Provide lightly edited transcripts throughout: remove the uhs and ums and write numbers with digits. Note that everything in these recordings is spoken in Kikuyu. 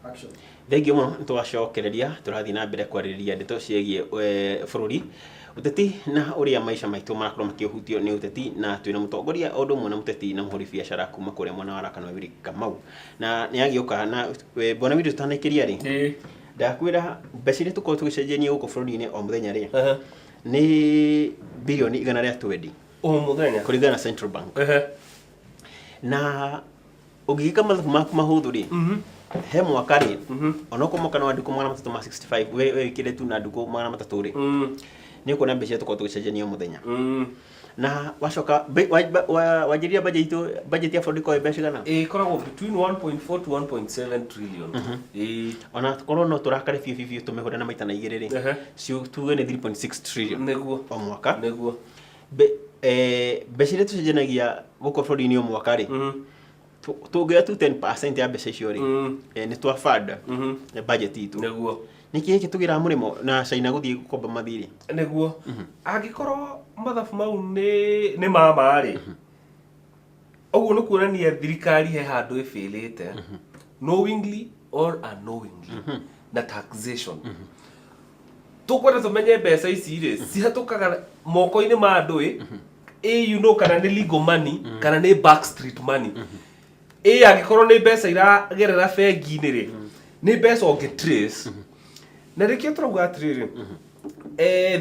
Action. Thengiũ mũno nĩ twacokereria tũrathiĩ na mbere kwarĩrĩria ndeto ciĩgiĩ bũrũri, ũteti na ũrĩa maica maitũ marakorwo makĩhutio nĩ ũteti, na twĩna mũtongoria o ũndũ ũmwe na mũteti na mũhũri biacara kuma kũrĩa mwena wa Raka Willy Kamau, na nĩ agĩũka na bwana Willy tũtanaikĩria rĩ, ndakwĩra mbeca iria tũkoragwo tũgĩcenjania gũkũ bũrũri-inĩ o mũthenya rĩ, nĩ birioni 120 O mũthenya. Kũringana na Central Bank. Na ũngĩgĩka mathabu maku mahũthũ rĩ, he mwaka rĩ, onokorwo mwaka nĩ wa ndukũ 365, we wĩkĩre tu na ndukũ 300 rĩ, nĩ ũkuona mbeca iria tũkoragwo tũgĩcenjania o mũthenya. Na wacoka wanjĩrĩria budget itũ, budget ya bũrũri ĩkoragwo ĩ mbeca cigana? Ĩkoragwo between 1.4 to 1.7 trillion. Ĩĩ. Ona korwo no tũrakare biũ biũ biũ tũmĩhũre na maita na igĩrĩ rĩ, tuge nĩ 3.6 trillion o mwaka. Mbeca iria tũcenjanagia gũkũ bũrũri-inĩ o mwaka rĩ, tũngĩoya tu 10% ya mbeca icio rĩ, nĩ twa fund budget itũ. Nĩkĩ gĩkĩ tũgĩraga mũrĩmo na China gũthiĩ gũkomba mathirĩ? Nĩguo. Angĩkorwo mathabu mau nĩ ma ma rĩ, ũguo nĩ kuonania thirikari he handũ ĩbĩrĩte, knowingly or unknowingly, na taxation. Tũkwenda tũmenye mbeca ici rĩ cihatũkaga moko-inĩ ma andũ ĩ ĩ you know kana nĩ legal money kana nĩ back street money. Ĩ angĩkorwo nĩ mbeca iragerera bengi-inĩ rĩ, nĩ mbeca ũngĩ trace. Na nĩkĩo tũrauga atĩrĩrĩ,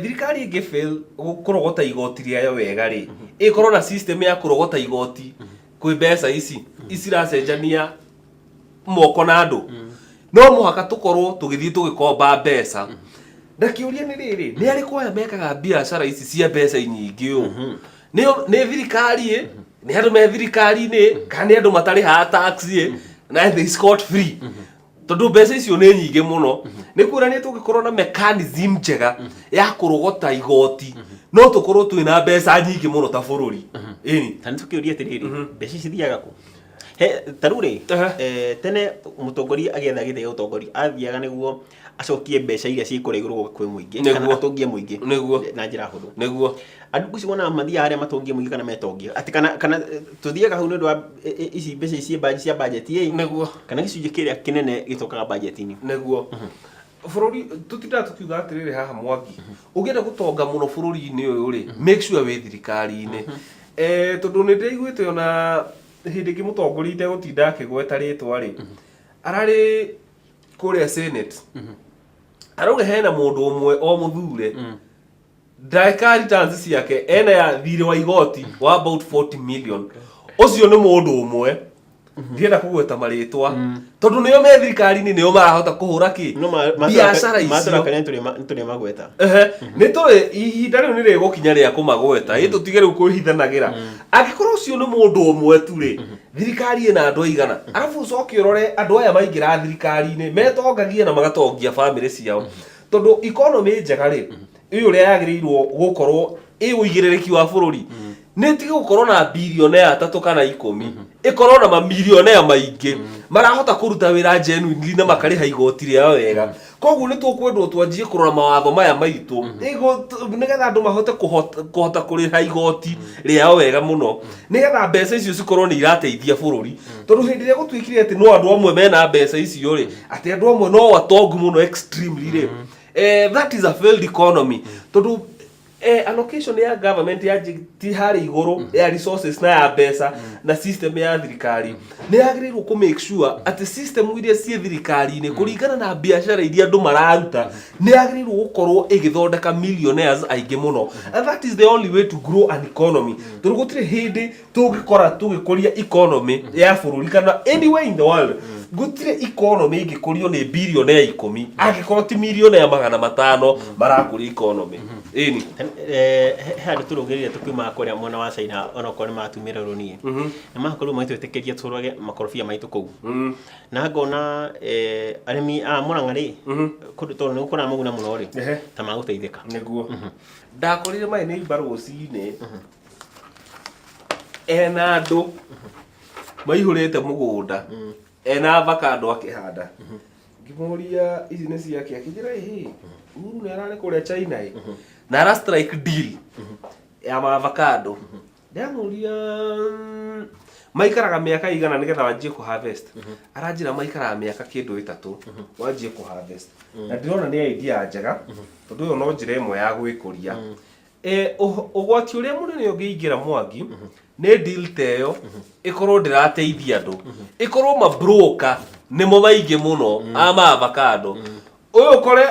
thirikari ĩngĩ fail kũrogota igoti rĩayo wega rĩ, ĩkorwo na system ya kũrogota igoti kwĩ mbeca ici iciracenjania moko na andũ, no mũhaka tũkorwo tũgĩthiĩ tũgĩkomba mbeca. Na kĩũria nĩ rĩrĩ, nĩ arĩkũ aya mekaga biacara ici cia mbeca nyingĩ ũũ? Nĩ thirikari ĩ, nĩ andũ me thirikari-inĩ, kana nĩ andũ matarĩhaga tax ĩ na they scot free? Tondũ mbeca icio nĩ nyingĩ mũno. Nĩ kuonania tũngĩkorwo na mechanism njega ya kũrogota igoti, no tũkorwo twĩna mbeca nyingĩ mũno ta bũrũri, ĩni. Ta nĩ tũkĩũria atĩrĩrĩ, mbeca ici cithiaga kũ? He ta rĩu rĩ, tene mũtongoria agĩetha gĩtĩ gĩa ũtongoria athiaga nĩguo acokie mbeca iria ciĩ kũrĩa igũrũ kwĩ mũingĩ kana atongie mũingĩ na njĩra hũthũ. Andũ ici wonaga mathiaga harĩa matongie mũingĩ kana metongie atĩ kana tũthiaga hau nĩ ũndũ wa ici mbeca ici cia budget ĩ, kana gĩcunjĩ kĩrĩa kĩnene gĩtokaga budget-inĩ. Nĩguo. Bũrũri tũtindaga tũkiuga atĩrĩrĩ haha, Mwangi, ũngĩenda gũtonga mũno bũrũri-inĩ ũyũ rĩ, make sure wĩ thirikari-inĩ. Tondũ nĩ ndĩraiguĩte ona hĩndĩ ĩngĩ mũtongoria itegũtinda akĩgweta rĩtwa rĩ, ararĩ kũrĩa Senate, arauga hena mũndũ ũmwe o mũthure ndagĩka returns ciake ena ya thirĩ wa igoti wa about 40 million. Ũcio nĩ mũndũ ũmwe, ndienda kũgweta marĩtwa, tondũ nĩo me thirikari-inĩ, nĩo marahota kũhũra kĩ No biacara icio. Matũrakania nĩ tũrĩ magweta. Ehe, nĩ tũrĩ ihinda rĩu nĩ rĩgũkinya rĩa kũmagweta, ĩ tũtige rĩu kwĩhithanagĩra. Angĩkorwo ũcio nĩ mũndũ ũmwe tu rĩ, thirikari ĩna andũ aigana? Arabu ũcoke ũrore andũ aya maingĩra thirikari-inĩ metongagia na magatongia bamĩrĩ ciao, tondũ economy njega rĩ, ĩ ũrĩa yagĩrĩirwo gũkorwo ĩ ũigĩrĩrĩki wa bũrũri nĩ tige gũkorwo na bilionea atatũ kana 10, ĩkorwo na mamilionea maingĩ marahota kũruta wĩra genuinely na makarĩha igoti rĩao wega. Koguo nĩ tũkwendwo twanjie kũrora mawatho maya maitũ nĩgetha andũ mahote kũhota kũrĩha igoti rĩao wega mũno, nĩgetha mbeca icio cikorwo nĩ irateithia bũrũri. Tondũ hĩndĩ ĩrĩa gũtuĩkire atĩ no andũ amwe mena mbeca icio rĩ, atĩ andũ amwe no atongu mũno extremely rĩ, that is a failed economy. Tondũ allocation ya government ya ti harĩ igũrũ ya resources na ya mbeca na system ya thirikari nĩ yagĩrĩirwo kũ make sure atĩ system iria ciĩ thirikari-inĩ kũringana na biacara iria andũ mararuta nĩ yagĩrĩirwo gũkorwo ĩgĩthondeka millionaires aingĩ mũno, and that is the only way to grow an economy. Tondũ gũtirĩ hĩndĩ tũngĩkora tũgĩkũria economy ya bũrũri kana anywhere in the world, gũtirĩ economy ĩngĩkũrio nĩ billionaire 10 angĩkorwo ti millionaire 500 marakũria economy, ĩni. He handũ tũrũgĩrĩire tũkiuma kũrĩa mwena wa China, onokorwo nĩ matumĩra rũniĩ na magakorwo magĩtwĩtĩkĩria tũrwage makorobia maitũ kũu, na ngona arĩmi a Murang'a rĩ, kũndũ tondũ nĩ gũkũraga maguna mũno rĩ, ta magũteithĩka. Nĩguo ndakorire my neighbor rũcinĩ ena andũ maihũrĩte mũgũnda, ena avocado akĩhanda. Ngĩmũria ici nĩ ciake, akĩnjĩra ĩhĩ, Uhuru nĩ ararĩ kũrĩa China ĩ na ara strike deal ya ma avocado. Ndamũria, Maikaraga mĩaka igana nĩgetha wanjie kũ harvest? Aranjĩra maikaraga mĩaka kĩndũ 3 wanjie kũ harvest. Na ndĩrona nĩ idea njega, tondũ ĩyo no njĩra ĩmwe ya gwĩkũria. Ũgwati ũrĩa mũnene ũngĩingĩra, Mwangi, nĩ deal ta ĩyo ĩkorwo ndĩrateithia andũ, ĩkorwo mabroka nĩmo maingĩ mũno a maavocado. Ũyũ ũkore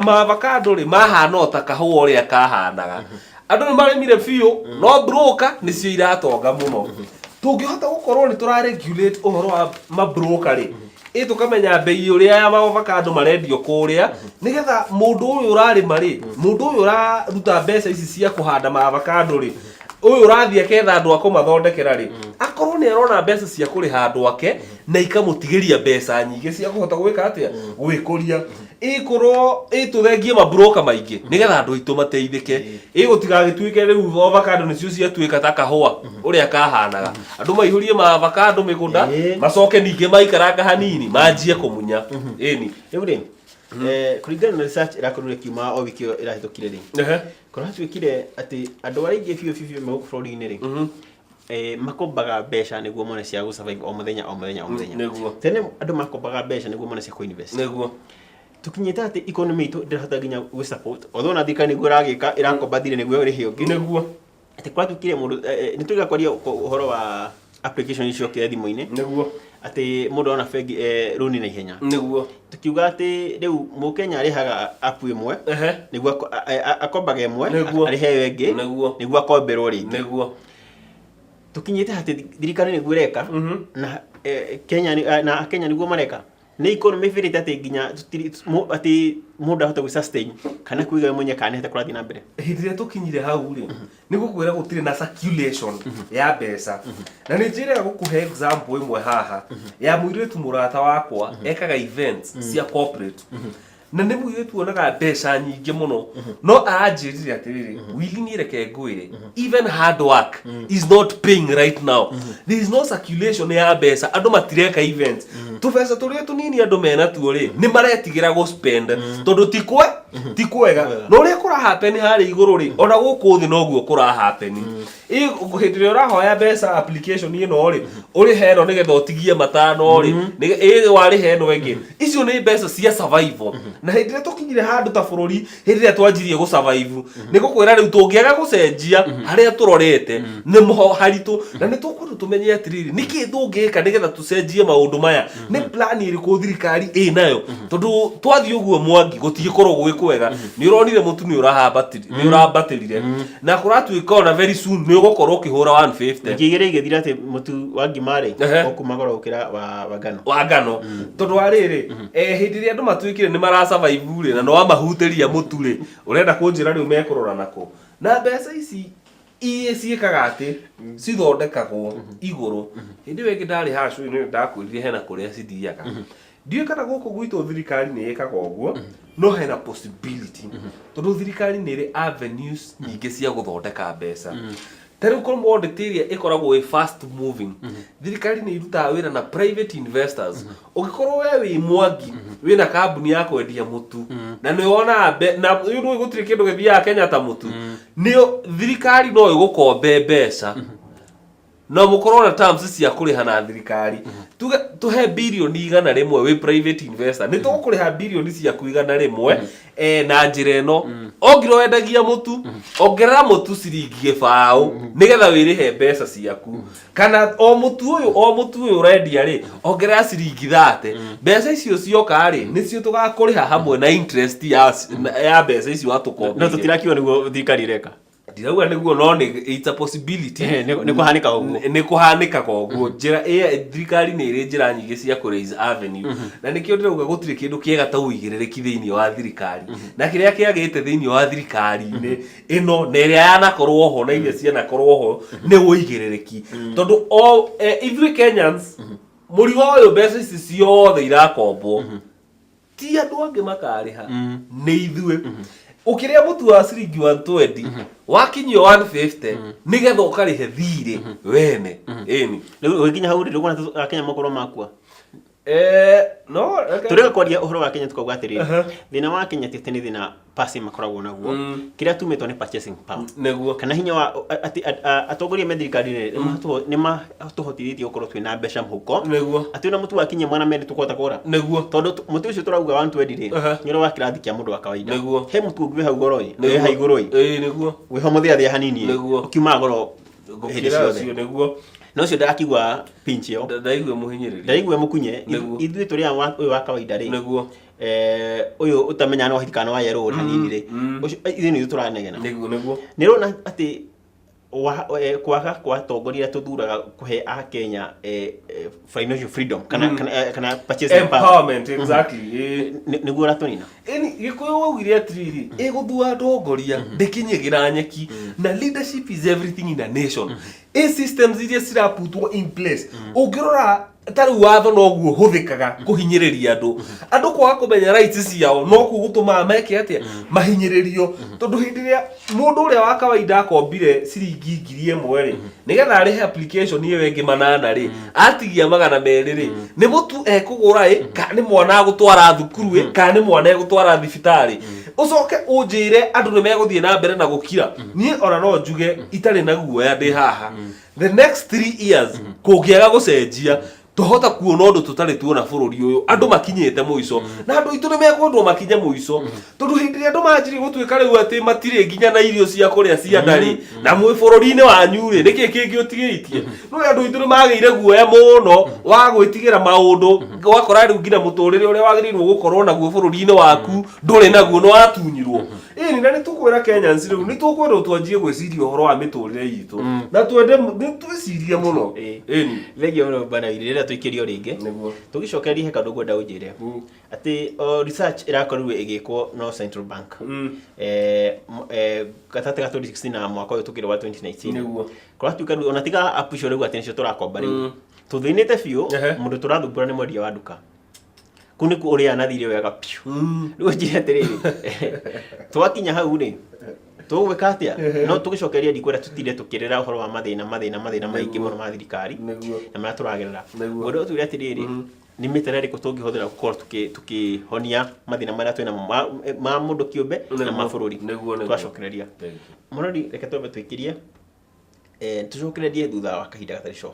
maavocado rĩ, mahana o ta kahũa ũrĩa kahanaga. Andũ nĩ marĩmire biũ, no broker nĩcio iratonga mũno. Tũngĩhota gũkorwo nĩ tũra regulate ũhoro wa mabroker rĩ, ĩ tũkamenya bei ũrĩa ya maavocado marendio kũrĩa, nĩgetha mũndũ ũyũ ũrarĩma rĩ, mũndũ ũyũ ũraruta mbeca ici cia kũhanda maavocado rĩ, ũyũ ũrathiĩ aketha andũ a kũmathondekera rĩ, akorwo nĩ arona mbeca cia kũrĩha andũ ake na ikamũtigĩria mbeca nyingĩ cia kũhota gwĩka atĩa? Gwĩkũria. Ĩkorwo ĩtũthengie mabroka maingĩ nĩgetha andũ aitũ mateithĩke, ĩ gũtigagĩtuĩke rĩu avocado nĩcio ciatuĩka ta kahũa ũrĩa kahanaga, andũ maihũrie maavocado mĩgũnda, macoke ningĩ maikaranga hanini manjie kũmunya, ĩni. Rĩu rĩ, kũringana na research ĩrakorirwo ĩkiuma o wiki ĩyo ĩrahĩtũkire rĩ, kũratuĩkire atĩ andũ arĩa aingĩ biũ biũ biũ me gũkũ bũrũri-inĩ rĩ, makombaga mbeca nĩguo mone cia gũ survive o mũthenya o mũthenya o mũthenya. Tene andũ makombaga mbeca nĩguo mone cia kũ-invest. Tũkinyĩte atĩ economy itũ ndĩrahota nginya gwĩ support, although ona thirikari nĩguo ĩragĩka, ĩrakomba thirĩ nĩguo ĩrĩhe ũngĩ. Atĩ kũratuĩkire mũndũ, nĩ tũiga kwaria ũhoro wa application icio ciokire thimũ-inĩ, atĩ mũndũ arona bengi rũni na ihenya. Tukiuga atĩ rĩu mũkenya arĩhaga app ĩmwe nĩguo akombaga ĩmwe, arĩhe ĩyo ĩngĩ nĩguo akomberwo rĩngĩ. Tũkinyĩte atĩ thirikari nĩguo ĩreka na Kenya na Kenya nĩguo mareka, nĩ economy ĩbĩrĩte atĩ nginya atĩ mũndũ ahote gwĩ sustain kana kwĩiga we mwenyewe kana nĩhate kũrathiĩ na mbere. Hĩndĩ ĩrĩa tũkinyire hau rĩ, nĩ gũkwĩra gũtirĩ na circulation ya mbeca. Na nĩ njĩrega gũkũhe example ĩmwe haha ya mũirĩtu mũrata wakwa ekaga events cia corporate, na nĩ mũirĩtu wonaga mbeca nyingĩ mũno, no aranjĩrire atĩrĩrĩ, "Willy, niĩ reke ngwĩre, even hard work is not paying right now. There is no circulation ya mbeca, andũ matireka events. Tũbeca tũrĩa tũnini andũ mena tuo rĩ, nĩ maretigĩra gũ spend tondũ ti kwega." Na ũrĩa kũra happen harĩa igũrũ rĩ, ona gũkũ thĩ noguo kũra happen. Ĩ hĩndĩ ĩrĩa ũrahoya mbeca application ĩno rĩ, ũrĩhe ĩno nĩgetha ũtigie matano rĩ, ĩ warĩhe ĩno ĩngĩ, icio nĩ mbeca cia survival. Na hĩndĩ ĩrĩa tũkinyire handũ ta bũrũri, hĩndĩ ĩrĩa twanjirie gũ survive, nĩ gũkwĩra rĩu tũngĩaga gũcenjia harĩa tũrorete nĩ mũho haritũ. Na nĩ tũkwenda tũmenye atĩrĩrĩ, nĩkĩ tũngĩka nĩgetha tũcenjie maũndũ maya? Nĩ plan ĩrĩkũ thirikari ĩnayo? Tondũ twathiĩ ũguo, Mwangi, gũtigĩkorwo gwĩ kwega. Nĩ ũronire mũtu nĩ ũrambatĩrire, na kũratuĩka ona very soon nĩ ũgũkorwo ũkĩhũra 150. Wiki 2 igĩthira atĩ mũtu wa ngima rĩ, ũkuma goro gũkĩra wa ngano. Wa ngano, tondũ wa rĩrĩ, hĩndĩ ĩrĩa andũ matuĩkire nĩ mara survive rĩ, na nĩ wamahutĩria mũtu rĩ, ũrenda kũnjĩra rĩu mekũrora nako? Na mbeca ici iĩ ciĩkaga atĩ cithondekagwo igũrũ. Hĩndĩ ĩyo ĩngĩ ndarĩ haha cũĩ, ndakwĩrire hena kũrĩa cithiaga. Ndiũĩ kana gũkũ gwitũ thirikari nĩ ĩkaga ũguo, no hena possibility, tondũ thirikari nĩ ĩrĩ avenues nyingĩ cia gũthondeka mbeca. Ta rĩu commodity ĩrĩa ĩkoragwo ĩ fast moving, thirikari nĩ irutaga wĩra na private investors. Ũngĩkorwo we wĩ Mwangi wĩna kambuni ya kwendia mũtu na nĩ wonaga na rĩu nĩũĩ gũtirĩ kĩndũ gĩthiaga Kenya ta mũtu, nĩ thirikari no ĩgũkombe mbeca no mũkorwo na terms cia kũrĩha na thirikari. Tuge tũhe birioni 100, wĩ private investor, nĩ tũgũkũrĩha birioni ciaku 100 na njĩra ĩno: ongirwo wendagia mũtu, ongerera mũtu ciringi 0.20 nĩgetha wĩrĩhe mbeca ciaku, kana o mũtu ũyũ ũrendia rĩ, ongerera ciringi 30. Mbeca icio cioka rĩ, nĩcio tũgakũrĩha hamwe na interest ya mbeca icio No watũkombeire. Tũtirakiuga nĩguo thirikari ĩreka. Ndirauga nĩguo, no nĩ it's a possibility. Nĩ kũhanĩkaga ũguo. Nĩ kũhanĩkaga ũguo. Njĩra ĩ thirikari nĩ ĩrĩ njĩra nyingĩ cia kũ raise avenue, na nĩkĩo ndĩrauga gũtirĩ kĩndũ kĩega ta ũigĩrĩrĩki thĩinĩ wa thirikari. Na kĩrĩa kĩagĩte thĩinĩ wa thirikari-inĩ ĩno na ĩrĩa yanakorwo ho na iria cianakorwo ho nĩ ũigĩrĩrĩki, tondũ o ithuĩ Kenyans, mũrigo ũyũ, mbeca ici ciothe irakombwo, ti andũ angĩ makarĩha, nĩ ithuĩ. Ũkĩrĩa mũtu wa ciringi 120 wakinyio 150 nĩgetha ũkarĩhe thirĩ wene, ĩni. Rĩu ũgĩkinya hau rĩ, ndũkuona akenya makorwo makua? Eh, no reke- Tũrĩga kwaria ũhoro wa Kenya tukauga atĩrĩrĩ, Aha. thĩna wa Kenya ti atĩ nĩ thĩna pasi makoragwo naguo, kĩrĩa tumĩtwo nĩ purchasing power Nĩguo. kana hinya wa atĩ atongoria me thirikari-inĩ nĩ matũhotithĩtie gũkorwo twĩna mbeca mũhuko, Nĩguo. atĩ ona mũtu wakinyia mwana merĩ tũkũhota kũgũra, Nĩguo. tondũ mũtu ũcio tũrauga 120 rĩ, Aha. nĩ ũrĩa wa kĩrathi kĩa mũndũ wa kawaida. Nĩguo. He mũtu ũngĩ wĩ hau goro ĩ, wĩ hau igũrũ ĩ, Ĩĩ, nĩguo. wĩho mũthĩathĩa hanini ĩ, Nĩguo. ũkiumaga goro hĩndĩ Gũkĩra ciothe. ũcio nĩguo. Na ũcio ndakigua pinch ĩyo. Ndaigua mũhinyĩrĩria. Ndaigua mũkunye. Nĩguo. Ithuĩ tũrĩ a ũyũ wa kawaida rĩ, Nĩguo. Ũyũ ũtamenya no wahiti kana no wa yerũ hanini rĩ, ũcio ithuĩ nĩ ithuĩ tũranegena. Nĩguo, nĩguo. Nĩ ũrona atĩ kwaga kwa atongoria arĩa tũthuraga kũhe akenya financial freedom kana purchasing power. Empowerment, exactly. Ĩĩ. Nĩguo ũratũnina. Ĩni Gĩkũyũ waugire atĩrĩrĩ, ĩgũthua ndongoria ndĩkinyĩgĩra nyeki, na leadership is everything in a nation. Ĩ systems iria ciraputwo in place, ũngĩrora ta rĩu watho noguo ũhũthĩkaga kũhinyĩrĩria andũ. Andũ kwaga kũmenya rights ciao nokuo gũtũmaga meke atĩa? Mahinyĩrĩrio. Tondũ hĩndĩ ĩrĩa mũndũ ũrĩa wa kawaida akombire ciringi 1000 rĩ, nĩgetha arĩhe application ĩyo ĩngĩ 800 rĩ, atigia 200 rĩ, nĩ mũtu ekũgũra ĩ, kana nĩ mwana agũtwara thukuru ĩ, kana nĩ mwana egũtwara thibitarĩ. Ũcoke ũnjĩre andũ nĩ megũthiĩ na mbere na gũkira. Niĩ ona no njuge itarĩ na guoya ndĩ haha, the next 3 years kũngĩaga gũcenjia, twahota kuona ũndũ tũtarĩ tuona bũrũri ũyũ. Andũ makinyĩte mũico, na andũ aitũ nĩ mekwendwo makinye mũico, tondũ hĩndĩ ĩrĩa andũ manjirie gũtuĩka rĩu atĩ matirĩ nginya na irio cia kũrĩa cia nda rĩ, na mwĩ bũrũri-inĩ wanyu rĩ, nĩkĩ kĩngĩ ũtigĩtie? No andũ aitũ nĩ magĩire guoya mũno wa gwĩtigĩra maũndũ, ũgakora rĩu nginya mũtũrĩre ũrĩa wagĩrĩirwo gũkorwo naguo bũrũri-inĩ waku ndũrĩ naguo, nĩ watunyirwo. Ĩni, na nĩ tũkwĩra Kenyans rĩu nĩ tũkwendwo twanjie gwĩciria ũhoro wa mĩtũrĩre itũ, na twende nĩ twĩcirie mũno. Ĩni. Thengiũ mũno bwana Willy, rĩrĩa tũikĩrio rĩngĩ tũgĩcokereria, he kaũndũ ngwenda ũnjĩre, atĩ o research ĩrakorirwo ĩgĩkwo no Central Bank gatagatĩ ga 2016 na mwaka ũyũ tũkĩrĩ wa 2019. Kũratuĩka rĩu ona tiga app icio rĩu atĩ nĩcio tũrakomba, rĩu tũthĩnĩte biũ. Mũndũ tũrathumbũra nĩ mwendia wa nduka, kũu nĩkuo ũrĩaga na thirĩ wega biũ. Rĩu njĩre atĩrĩrĩ, twakinya hau rĩ, tũgwĩka atĩa? No tũgĩcokeria, ndikwenda tũtinde tũkĩrĩra ũhoro wa mathĩna, mathĩna, mathĩna maingĩ mũno ma thirikari na marĩa tũragerera. Ngwenda ũtwĩre atĩrĩrĩ, nĩ mĩtara ĩrĩkũ tũngĩhũthĩra gũkorwo tũkĩhonia mathĩna marĩa twĩnamo ma mũndũ kĩũmbe na ma bũrũri? Nĩguo. Twacokereria. Thank you. Mũrori, reke twambe twĩkĩrie, tũcokererie thutha wa kahinda gatarĩ coho.